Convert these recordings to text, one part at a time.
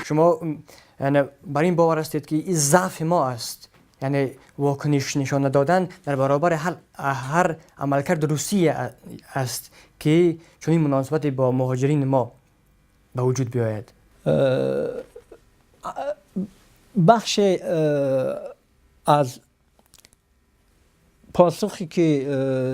Шумо бар ин бовар ҳастед, ки ин заъфи мо аст, яъне вокуниш нишон надодан дар баробари ҳар амалкарди Русия аст, ки чунин муносибате бо муҳоҷирини мо ба вуҷуд биёяд? Бахше аз посухе ки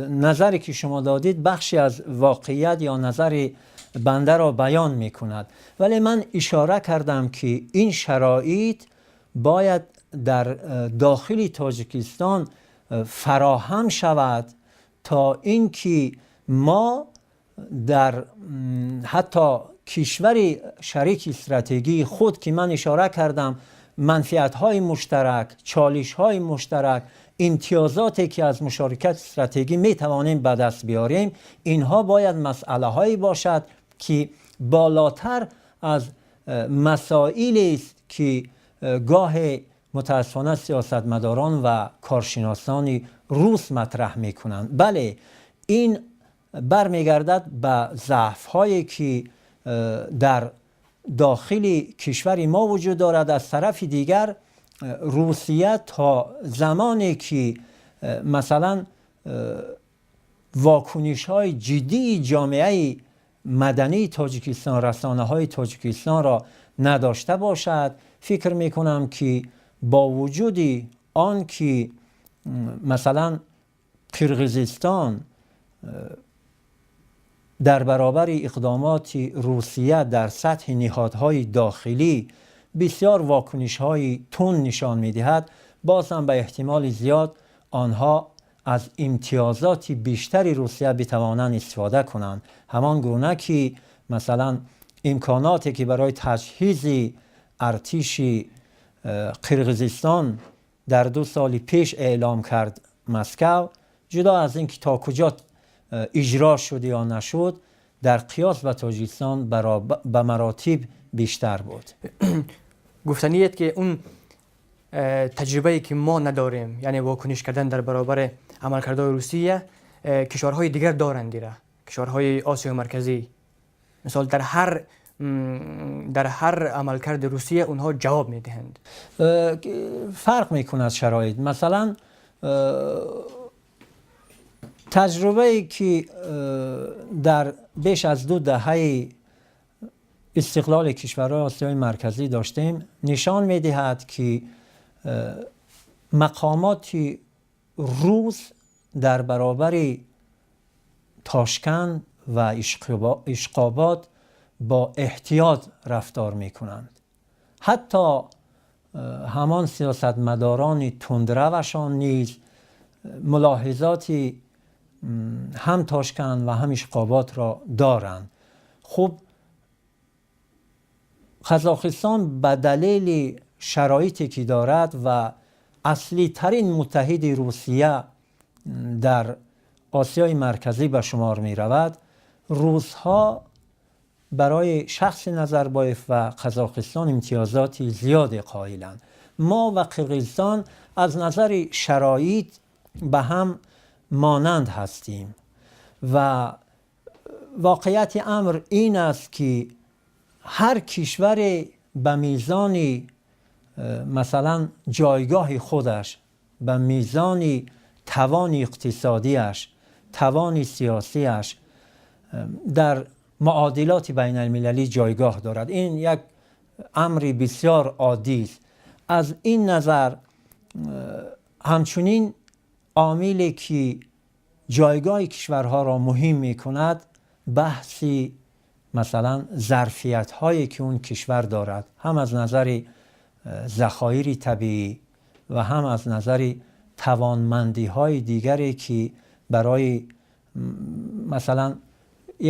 назаре ки шумо додед, бахше аз воқеият ё назари банда ро баён мекунад, вале ман ишора кардам, ки ин шароит бояд дар дохили Тоҷикистон фароҳам шавад, то инки мо дар ҳатто кишвари шарики стратегии худ, ки ман ишора кардам, манфиатҳои муштарак, чолишҳои муштарак, имтиёзоте ки аз мушорикати стратегӣ метавонем ба даст биёрем, инҳо бояд масъалаҳое бошад, ки болотар аз масоиле аст, ки гоҳе мутаассифона сиёсатмадорон ва коршиносони рус матраҳ мекунанд. Бале, ин бармегардад ба заъфҳое, ки дар дохили кишвари мо вуҷуд дорад. Аз тарафи дигар, Русия то замоне ки масалан вокунишҳои ҷиддии ҷомеаи мадании Тоҷикистон, расонаҳои Тоҷикистонро надошта бошад, фикр мекунам, ки бо вуҷуди он ки масалан Қирғизистон дар баробари иқдомоти Русия дар сатҳи ниҳодҳои дохилӣ бисёр вокунишҳои тунд нишон медиҳад, боз ҳам ба эҳтимоли зиёд онҳо аз имтиёзоти бештари Русия битавонанд истифода кунанд, ҳамон гуна ки масалан имконоте ки барои таҷҳизи артиши Қирғизистон дар 2 соли пеш эълом кард Москав, ҷудо аз ин ки то куҷо иҷро шуд ё нашуд, дар қиёс ба Тоҷикистон ба маротиб бештар буд. Гуфтаниет, ки он таҷрибае ки мо надорем, яъне вокуниш кардан дар баробари амалкардҳои Русия, кишварҳои дигар доранд, дира кишварҳои Осиёи Марказӣ мисол дар ҳар амалкарди Русия онҳо ҷавоб медиҳанд. Фарқ мекунад шароит. Масалан, таҷрибае ки дар беш аз 2 даҳаи истиқлоли кишварҳои Осиёи Марказӣ доштем, нишон медиҳад, ки мақомоти рус дар баробари Тошканд ва Ишқобод бо эҳтиёт рафтор мекунанд. Ҳатто ҳамон сиёсатмадорони тундравашон низ мулоҳизоти ҳам Тошканд ва ҳам Ишқободро доранд. Хуб, Қазоқистон ба далели шароите ки дорад ва аслитарин муттаҳиди Русия дар Осиёи Марказӣ ба шумор меравад, русҳо барои шахси Назарбоев ва Қазоқистон имтиёзоти зиёде қоиланд. Мо ва Қирғизистон аз назари шароит ба ҳам монанд ҳастем ва воқеияти амр ин аст, ки ҳар кишваре ба мизони масалан ҷойгоҳи худаш, ба мизони тавони иқтисодиаш, тавони сиёсиаш дар муодилоти байналмилалӣ ҷойгоҳ дорад. Ин як амри бисёр оддӣ аст. Аз ин назар, ҳамчунин омиле ки ҷойгоҳи кишварҳоро муҳим мекунад, баҳси масалан зарфиятҳое ки он кишвар дорад, ҳам аз назари захоири табиӣ ва ҳам аз назари тавонмандиҳои дигаре, ки барои масалан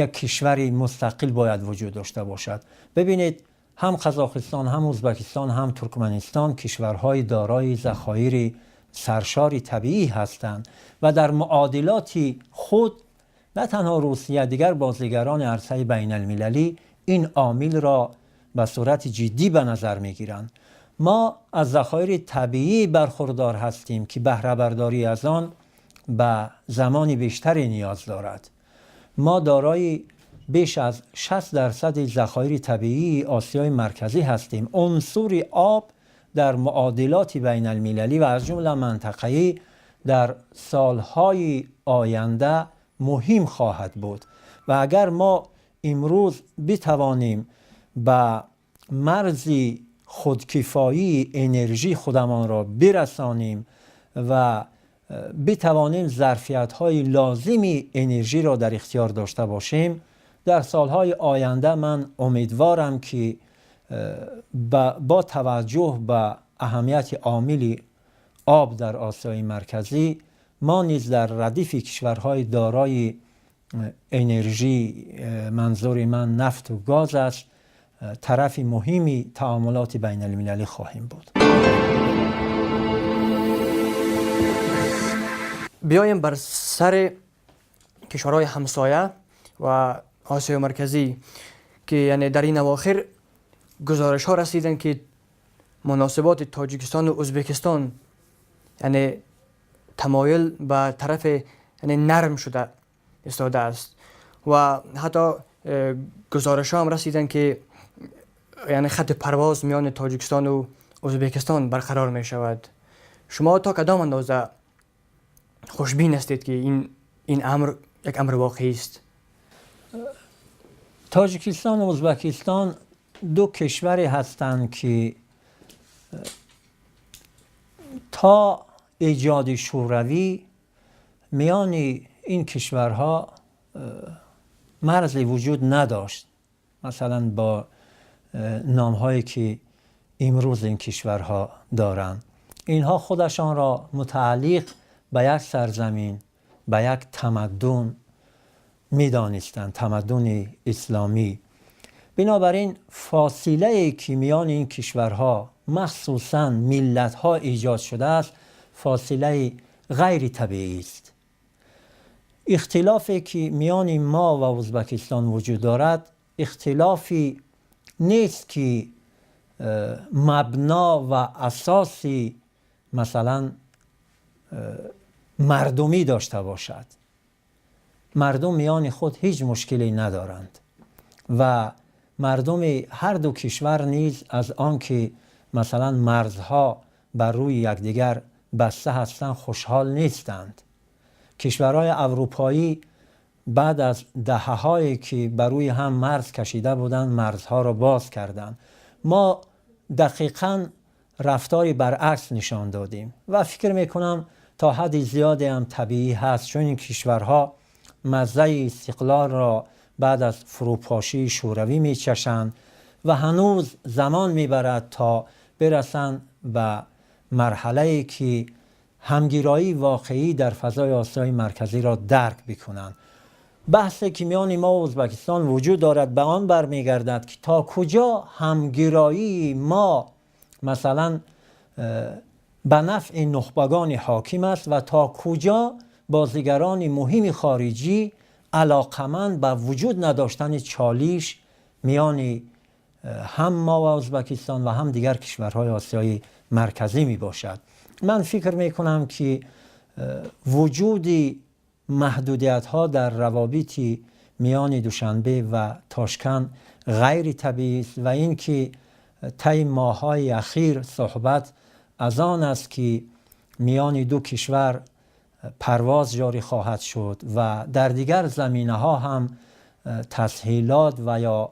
як кишвари мустақил бояд вуҷуд дошта бошад. Бибинед, ҳам Қазоқистон, ҳам Ӯзбекистон, ҳам Туркманистон кишварҳои дорои захоири саршори табиӣ ҳастанд ва дар муодилоти худ на танҳо Русия, дигар бозигарони арсаи байналмилалӣ ин омилро ба сурати ҷиддӣ ба назар мегиранд. Мо аз захоири табиӣ бархурдор ҳастем, ки баҳрабардорӣ аз он ба замони бештаре ниёз дорад. Мо дорои بیش از 60% ذخایر طبیعی آسیای مرکزی هستیم. عنصر آب در معادلات بین المللی و از جمله منطقه‌ای در سالهای آینده مهم خواهد بود و اگر ما امروز بتوانیم به مرز خودکفایی انرژی خودمان را برسانیم و بتوانیم ظرفیت‌های لازم انرژی را در اختیار داشته باشیم، در سالهای آینده من امیدوارم که با توجه به اهمیت عامل آب در آسیای مرکزی ما نیز در ردیف کشورهای دارای انرژی، منظور من نفت و گاز است، طرف مهمی تعاملات بین المللی خواهیم بود. بیایم بر سر کشورهای همسایه و آسیای مرکزی که یعنی در این اواخر گزارش ها رسیدن که مناسبات تاجیکستان و ازبکستان یعنی تمایل به طرف یعنی نرم شده استاده است و حتی گزارش ها هم رسیدن که یعنی خط پرواز میان تاجیکستان و ازبکستان برقرار می شود. شما تا کدام اندازه خوشبین هستید که این امر یک امر واقعی است؟ تاجیکستان و ازبکستان دو کشوری هستند که تا ایجاد شوروی میان این کشورها مرزی وجود نداشت، مثلا با نامهایی که امروز این کشورها دارند. اینها خودشان را متعلق به یک سرزمین، به یک تمدن میدانستند، تمدن اسلامی. بنابراین فاصله که میان این کشورها مخصوصا ملت‌ها ایجاد شده است، فاصله غیر طبیعی است. اختلافی که میان ما و ازبکستان وجود دارد اختلافی نیست که مبنا و اساسی مثلا مردمی داشته باشد. مردم میان خود هیچ مشکلی ندارند و مردم هر دو کشور نیز از آنکه مثلا مرزها بر روی یکدیگر بسته هستند خوشحال نیستند. کشورهای اروپایی بعد از دهه‌هایی که بر روی هم مرز کشیده بودند مرزها را باز کردند. ما دقیقاً رفتاری برعکس نشان دادیم و فکر میکنم تا حد زیادی هم طبیعی هست، چون این کشورها مزه استقلال را بعد از فروپاشی شوروی میچشند و هنوز زمان میبرد تا برسند به مرحله‌ای که همگیرایی واقعی در فضای آسیای مرکزی را درک بکنند. بحثی که میان ما و ازبکستان وجود دارد به آن برمیگردد که تا کجا همگیرایی ما مثلا به نفع نخبگان حاکم است و تا کجا بازیگران مهم خارجی علاقمند به وجود نداشتن چالش میان هم ما و ازبکستان و هم دیگر کشورهای آسیای مرکزی می باشد. من فکر می کنم که وجود محدودیت ها در روابط میان دوشنبه و تاشکند غیر طبیعی است و اینکه طی ماه‌های اخیر صحبت از آن است که میان دو کشور پرواز جاری خواهد شد و در دیگر زمینه ها هم تسهیلات و یا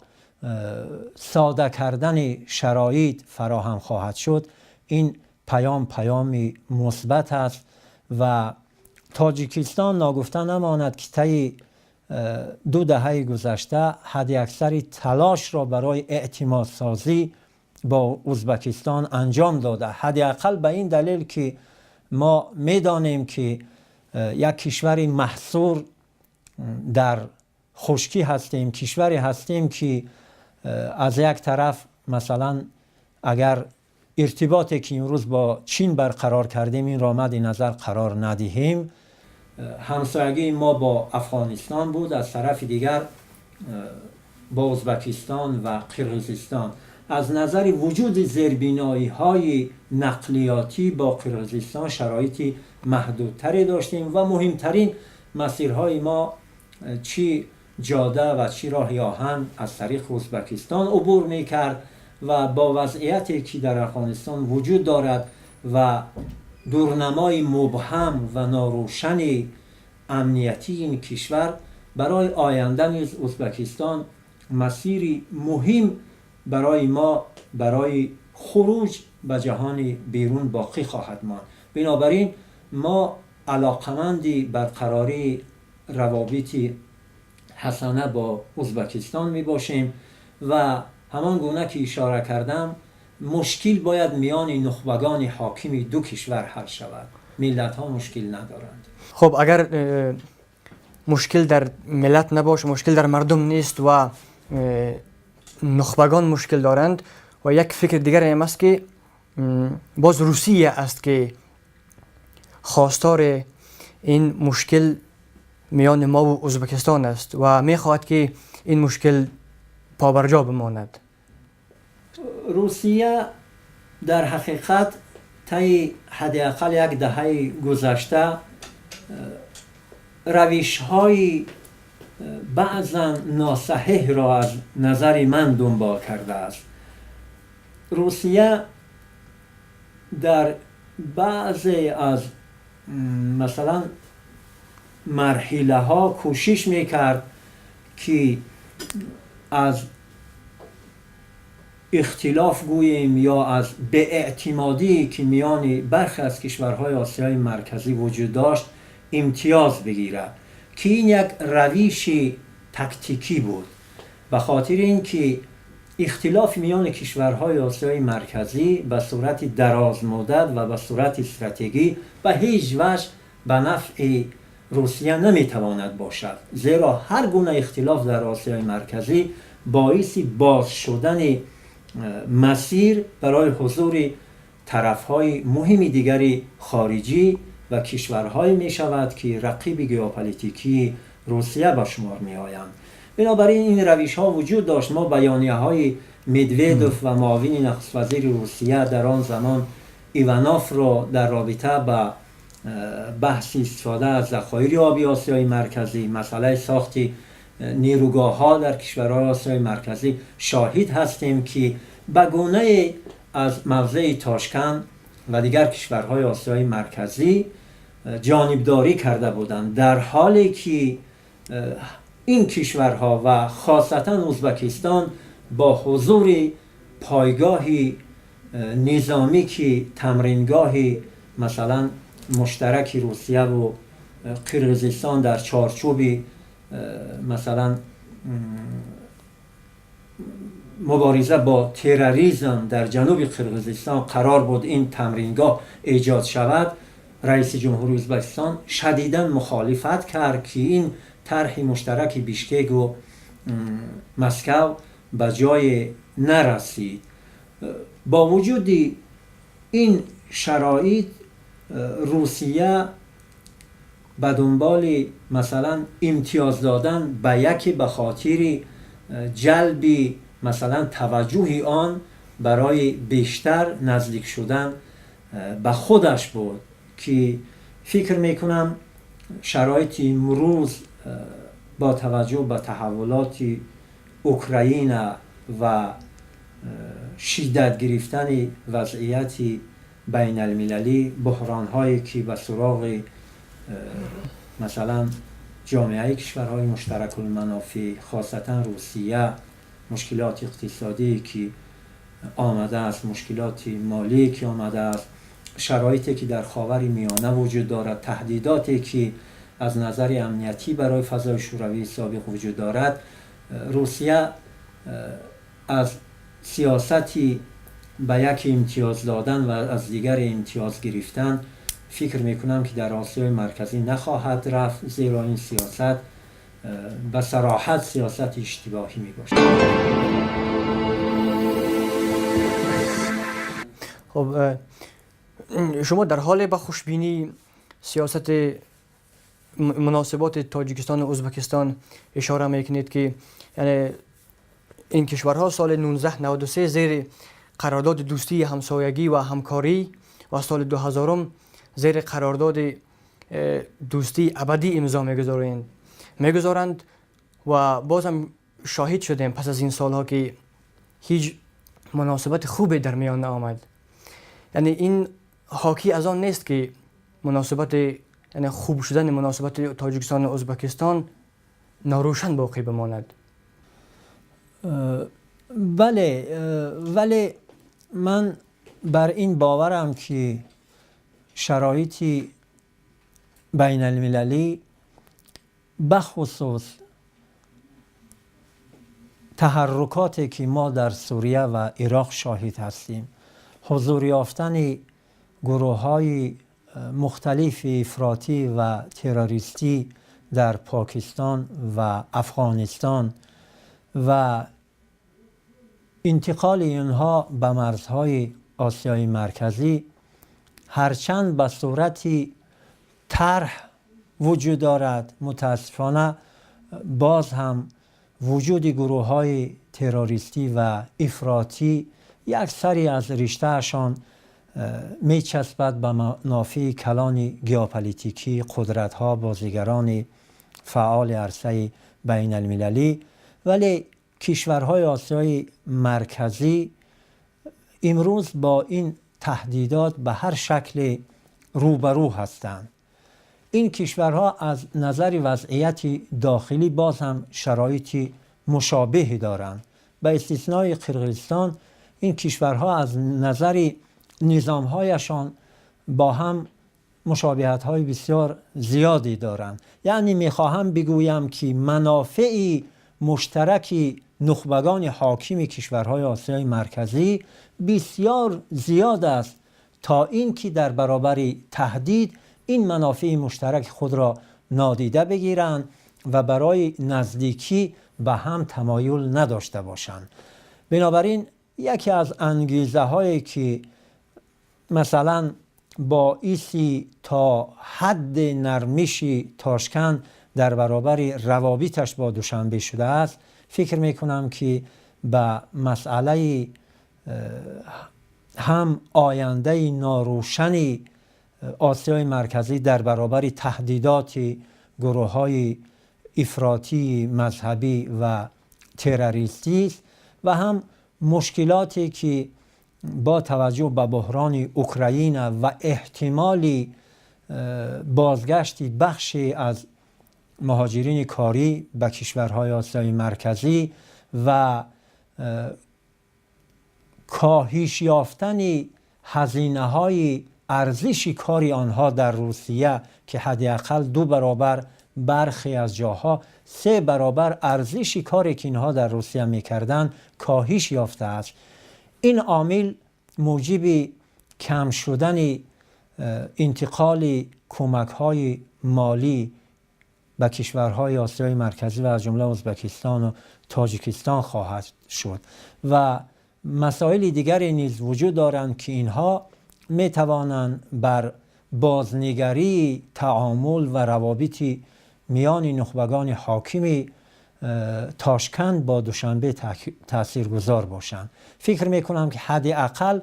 ساده کردن شرایط فراهم خواهد شد. این پیام پیامی مثبت است و تاجیکستان ناگفته نماند که طی دو دهه گذشته حداکثر تلاش را برای اعتماد سازی با ازبکستان انجام داده، حداقل به این دلیل که ما میدانیم که یک کشور محصور در خشکی هستیم، کشوری هستیم که از یک طرف مثلا اگر ارتباطی که امروز با چین برقرار کردیم این را مد نظر قرار ندهیم، همسایگی ما با افغانستان بود، از طرف دیگر با ازبکستان و قرقیزستان. از نظر وجود زیربینایی های نقلیاتی با قرقیزستان شرایط محدودتری داشتیم و مهمترین مسیرهای ما چی جاده و چی راه آهن از طریق ازبکستان عبور میکرد و با وضعیتی که در افغانستان وجود دارد و دورنمای مبهم و ناروشن امنیتی این کشور، برای آینده نیز ازبکستان مسیری مهم برای ما برای خروج به جهان بیرون باقی خواهد ماند. بنابراین ما علاقمند برقراری روابط حسنه با ازبکستان می باشیم و همان گونه که اشاره کردم، مشکل باید میان نخبگان حاکم دو کشور حل شود. ملت ها مشکل ندارند. خب، اگر مشکل در ملت نباشه، مشکل در مردم نیست و نخبگان مشکل دارند و یک فکر دیگر هم است که باز روسیه است که خواستار این مشکل میان ما و ازبکستان است و میخواهد که این مشکل پابرجا بماند. روسیه در حقیقت طی حداقل یک دهه گذشته روش های بعضا ناصحیح را از نظر من دنبال کرده است. روسیه در بعضی از مثلا مرحله ها کوشش میکرد که از اختلاف گوییم یا از بی‌اعتمادی که میان برخی از کشورهای آسیای مرکزی وجود داشت امتیاز بگیرد که این یک روش تکتیکی بود، به خاطر اینکه اختلاف میان کشورهای آسیای مرکزی به صورت دراز مدت و به صورت استراتژی به هیچ وجه به نفع روسیه نمیتواند باشد، زیرا هر گونه اختلاف در آسیای مرکزی باعث باز شدن مسیر برای حضور طرفهای مهم دیگری خارجی و کشورهایی می شود که رقیب گئوپلیتیکی روسیه به شمار می آیند. بنابراین این روش ها وجود داشت. ما بیانیه های مدودف و معاون نخست وزیر روسیه در آن زمان، ایوانوف، را در رابطه با بحث استفاده از ذخایر آبی آسیای مرکزی، مسئله ساخت نیروگاه ها در کشورهای آسیای مرکزی شاهد هستیم که به گونه از موضع تاشکند و دیگر کشورهای آسیای مرکزی جانبداری کرده بودند، در حالی که این کشورها و خاصتا ازبکستان با حضور پایگاه نظامی که تمرینگاه مثلا مشترک روسیه و قرقیزستان در چارچوب مثلا مبارزه با تروریسم در جنوب قرقیزستان قرار بود این تمرینگاه ایجاد شود، رئیس جمهوری ازبکستان شدیدا مخالفت کرد که این طرح مشترک بیشکک و مسکو به جای نرسید. با وجود این شرایط، روسیه به دنبال مثلا امتیاز دادن به یکی به خاطر جلب مثلا توجه آن برای بیشتر نزدیک شدن به خودش بود که فکر میکنم شرایط امروز با توجه به تحولات اوکراین و شدت گرفتن وضعیت بین المللی، بحران هایی که به سراغ مثلا جامعه کشورهای مشترک المنافع، خاصتا روسیه، مشکلات اقتصادی که آمده است، مشکلات مالی که آمده است، شرایطی که در خاور میانه وجود دارد، تهدیداتی که از نظر امنیتی برای فضای شوروی سابق وجود دارد، روسیه از سیاستی به یک امتیاز دادن و از دیگر امتیاز گرفتن فکر میکنم که در آسیای مرکزی نخواهد رفت، زیرا این سیاست به صراحت سیاست اشتباهی می باشد. خب، شما در حال به خوشبینی سیاست مناسبات تاجیکستان و ازبکستان اشاره میکنید که یعنی این کشورها سال 1993 زیر قرارداد دوستی، همسایگی و همکاری و سال 2000 زیر قرارداد دوستی ابدی امضا میگذارند. و باز هم شاهد شدیم پس از این سالها که هیچ مناسبت خوبی در میان آمد. یعنی این حاکی از آن نیست که مناسبت، یعنی خوب شدن مناسبت تاجیکستان و ازبکستان ناروشن باقی بماند. بله، ولی من بر این باورم که شرایط بین المللی، بخصوص تحرکاتی که ما در سوریه و عراق شاهد هستیم، حضور یافتن گروه های مختلف افراطی و تروریستی در پاکستان و افغانستان و انتقال اینها به مرزهای آسیای مرکزی، هرچند به صورت طرح وجود دارد، متاسفانه باز هم وجود گروه های تروریستی و افراطی یک سری از رشتهشان میچسبد به منافع کلان گئوپلیتیکی قدرت ها، بازیگران فعال عرصه بین المللی. ولی کشورهای آسیای مرکزی امروز با این تهدیدات به هر شکل روبرو هستند. این کشورها از نظر وضعیت داخلی باز هم شرایط مشابهی دارند. به استثنای قرقیزستان، این کشورها از نظر نظامهایشان با هم مشابهت های بسیار زیادی دارند. یعنی میخواهم بگویم که منافع مشترک نخبگان حاکم کشورهای آسیای مرکزی بسیار زیاد است تا اینکه در برابر تهدید این منافع مشترک خود را نادیده بگیرند و برای نزدیکی به هم تمایل نداشته باشند. بنابراین یکی از انگیزه هایی که مثلا باعثی تا حد نرمش تاشکند در برابر روابطش با دوشنبه شده است، فکر میکنم که به مسئله هم آینده ناروشن آسیای مرکزی در برابر تهدیدات گروه های افراطی مذهبی و تروریستی است و هم مشکلاتی که با توجه به بحران اوکراین و احتمال بازگشت بخشی از مهاجرین کاری به کشورهای آسیای مرکزی و کاهش یافتن هزینه های ارزش کاری آنها در روسیه که حداقل 2 برابر، برخی از جاها 3 برابر ارزش کاری که اینها در روسیه میکردند کاهش یافته است. این عامل موجب کم شدن انتقال کمک های مالی به کشورهای آسیای مرکزی و از جمله ازبکستان و تاجیکستان خواهد شد و مسائل دیگری نیز وجود دارند که اینها می توانند بر بازنگری تعامل و روابط میان نخبگان حاکم تاشکند با دوشنبه تاثیرگذار باشند. فکر میکنم که حداقل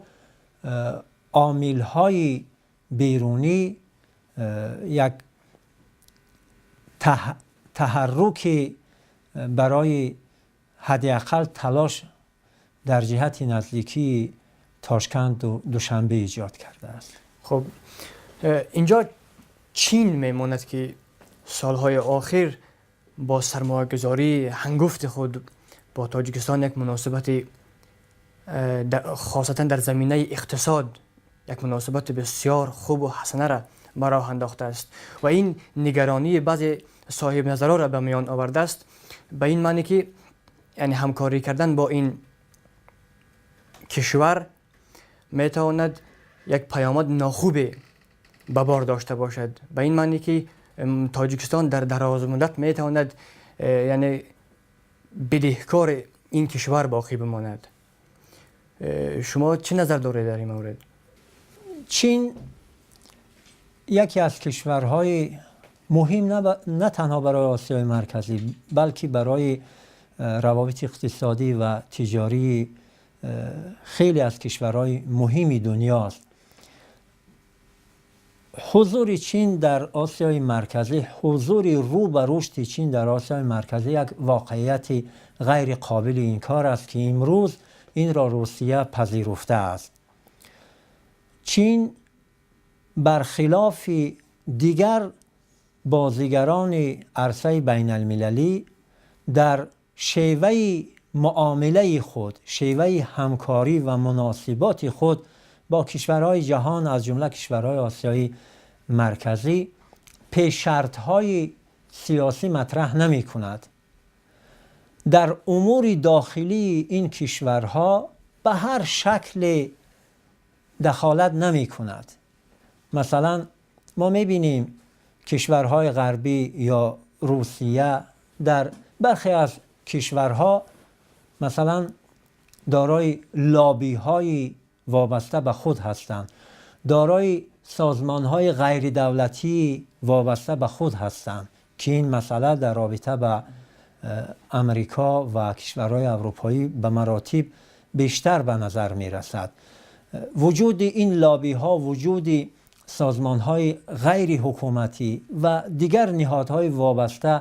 عامل های بیرونی یک تحرک برای حداقل تلاش در جهت نزدیکی تاشکند و دوشنبه ایجاد کرده است. خب، اینجا چین میماند که سالهای آخر با سرمایه‌گذاری هنگفت خود با تاجیکستان یک مناسبت، خاصتا در زمینه اقتصاد، یک مناسبت بسیار خوب و حسنه را به راه انداخته است و این نگرانی بعضی صاحب نظرها را به میان آورده است، به این معنی که یعنی همکاری کردن با این کشور میتواند یک پیامد ناخوب به بار داشته باشد، به این معنی که تاجیکستان در دراز مدت میتواند یعنی بدهکار این کشور باقی بماند. شما چه نظر دارید در این مورد؟ چین یکی از کشورهای مهم نه تنها برای آسیای مرکزی، بلکه برای روابط اقتصادی و تجاری خیلی از کشورهای مهم دنیا است. Ҳузури Чин дар Осиёи Марказӣ, ҳузури рӯ ба рушди Чин дар Осиёи Марказӣ як воқеияти ғайриқобили инкор аст, ки имрӯз инро Русия пазируфтааст. Чин бархилофи дигар бозигарони арсаи байналмилалӣ дар шеваи муомилаи худ, шеваи ҳамкорӣ ва муносиботи худ бо кишварҳои ҷаҳон, аз ҷумла кишварҳои Осиёи Марказӣ, пешшартҳои сиёсӣ матраҳ намекунад. Дар умури дохилии ин кишварҳо ба ҳар шакле дахолат намекунад. Масалан, мо мебинем кишварҳои ғарбӣ ё Русия дар бархе аз кишварҳо, масалан, дорои лоббиҳои вобаста ба худ ҳастанд, дорои созмонҳои ғайридавлатии вобаста ба худ ҳастанд, ки ин масъала дар робита ба Амрико ва кишварҳои аврупоӣ ба маротиб бештар ба назар мерасад. Вуҷуди ин лоббиҳо, вуҷуди созмонҳои ғайриҳукуматӣ ва дигар ниҳодҳои вобаста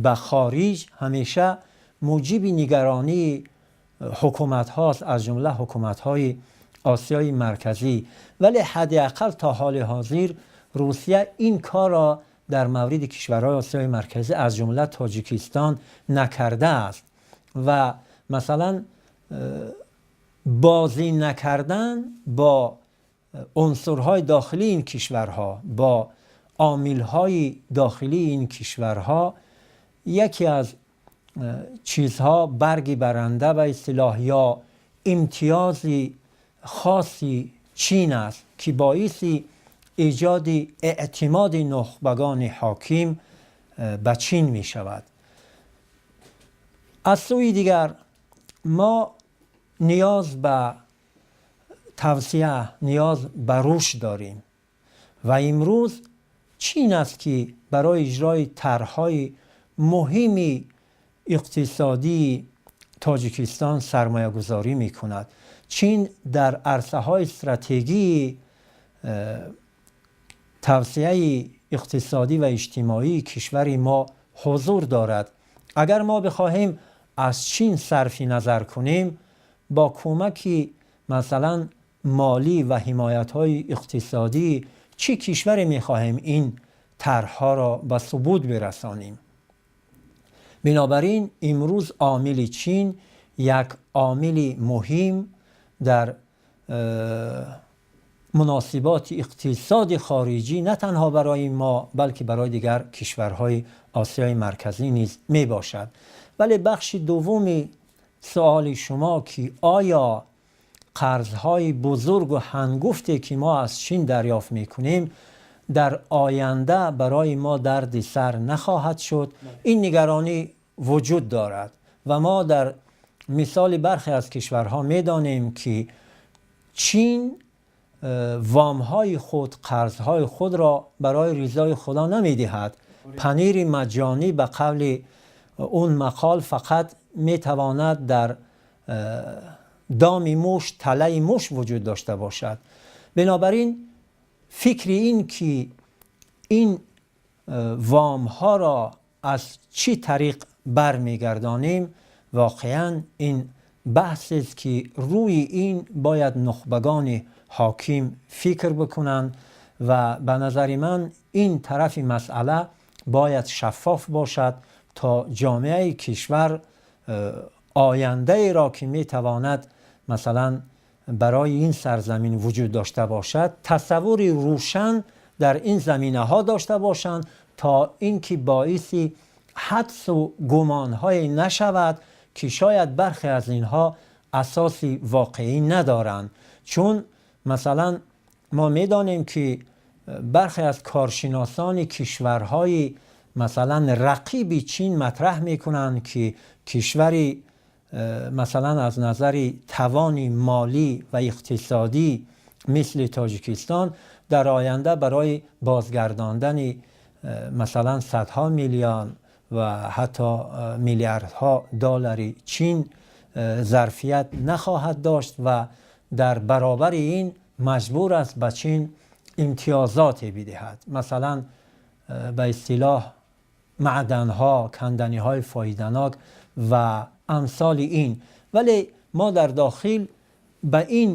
ба хориҷ ҳамеша мӯҷиби нигаронии ҳукуматҳост, аз ҷумла ҳукуматҳои Осиёи Марказӣ. Вале ҳадди ақал то ҳоли ҳозир Русия ин корро дар мавриди кишварҳои Осиёи Марказӣ, аз ҷумла Тоҷикистон, накардааст ва масалан бозӣ накардан бо унсурҳои дохилии ин кишварҳо, бо омилҳои дохилии ин кишварҳо яке аз чизҳо, барги баранда ба истилоҳ ё имтиёзи хоси Чин аст, ки боиси эҷоди эътимоди нухбагони ҳоким ба Чин мешавад. Аз сӯи дигар, мо ниёз ба тавсеа, ниёз ба рушд дорем ва имрӯз Чин аст, ки барои иҷрои тарҳҳои муҳими иқтисодии Тоҷикистон сармоягузорӣ мекунад. Чин дар арсаҳои стратегии тавсеаи иқтисодӣ ва иҷтимоии кишвари мо ҳузур дорад. Агар мо бихоҳем аз Чин сарфи назар кунем, бо кӯмаки масалан молӣ ва ҳимоятҳои иқтисодӣ чӣ кишваре мехоҳем ин тарҳҳоро ба субут бирасонем? Бинобар ин имрӯз омили Чин як омили муҳим дар муносиботи иқтисоди хориҷӣ на танҳо барои мо, балки барои дигар кишварҳои Осиёи Марказӣ низ мебошад. Вале бахши дуввуми суоли шумо, ки оё қарзҳои бузургу ҳангуфте, ки мо аз Чин дарёфт мекунем, дар оянда барои мо дарди сар нахоҳад шуд, ин нигаронӣ вуҷуд дорад ва мо дар мисоли бархе аз кишварҳо медонем, ки Чин вомҳои худ, қарзҳои худро барои ризои Худо намедиҳад. Панири маҷҷонӣ, ба қавли он мақол, фақат метавонад дар доми муш, талаи муш вуҷуд дошта бошад. Бинобар ин фикри ин ки ин вомҳоро аз чӣ тариқ бармегардонем, воқеан ин баҳсест, ки рӯи ин бояд нухбагони ҳоким фикр бикунанд ва ба назари ман ин тарафи масъала бояд шаффоф бошад, то ҷомеаи кишвар ояндаеро, ки метавонад масалан барои ин сарзамин вуҷуд дошта бошад, тасаввури рӯшан дар ин заминаҳо дошта бошанд, то инки боиси ҳадсу гумонҳое нашавад, ки шояд бархе аз инҳо асоси воқеӣ надоранд. Чун масалан мо медонем, ки бархе аз коршиносони кишварҳои масалан рақиби Чин матраҳ мекунанд, ки кишвари масалан аз назари тавони молӣ ва иқтисодӣ мисли Тоҷикистон дар оянда барои бозгардондани масалан садҳо миллион ва ҳатто миллиардҳо доллари Чин зарфият нахоҳад дошт ва дар баробари ин маҷбур аст ба Чин Имтиёзоте бидиҳад, масалан, ба истилоҳ маъданҳо, канданиҳои фоиданок ва амсоли ин. Вале мо дар дохил ба ин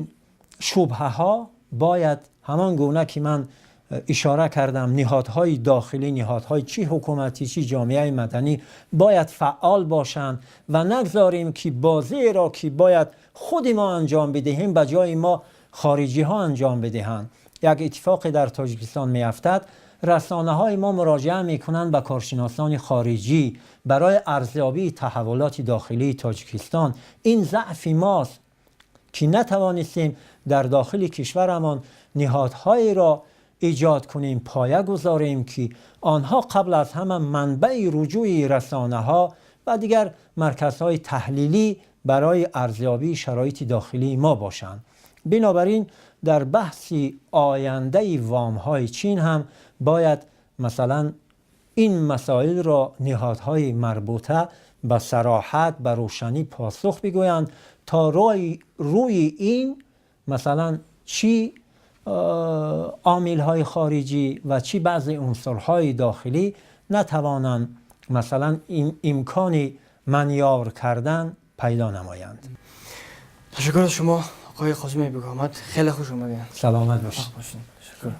шубҳаҳо бояд, ҳамон гуна ки ман ишора кардам, ниҳодҳои дохилӣ, ниҳодҳои чӣ ҳукуматӣ, чӣ ҷомеаи маданӣ бояд фаъол бошанд ва нагзорем, ки бозиеро ки бояд худи мо анҷом бидиҳем, ба ҷои мо хориҷиҳо анҷом бидиҳанд. Як иттифоқе дар Тоҷикистон меафтад: расонаҳои мо муроҷиа мекунанд ба коршиносони хориҷӣ барои арзёбии таҳаввулоти дохилии Тоҷикистон. Ин заъфи мост, ки натавонистем дар дохили кишварамон ниҳодҳоеро эҷод кунем, поя гузорем, ки онҳо қабл аз ҳама манбаи руҷӯи расонаҳо ва дигар марказҳои таҳлилӣ барои арзёбии шароити дохилии мо бошанд. Бинобар ин дар баҳси ояндаи вомҳои Чин ҳам бояд, масалан, ин масоилро ниҳодҳои марбута ба сароҳат, ба рӯшанӣ посух бигӯянд, то рӯи ин, масалан, чӣ омилҳои хориҷӣ ва чӣ баъзе унсурҳои дохилӣ натавонанд, масалан, имкони манёвр кардан пайдо намоянд. Ташаккур аз шумо, оқои Қосими Бекоҳмад, хеле хуш омадед. Саломат бошед. Ташаккур.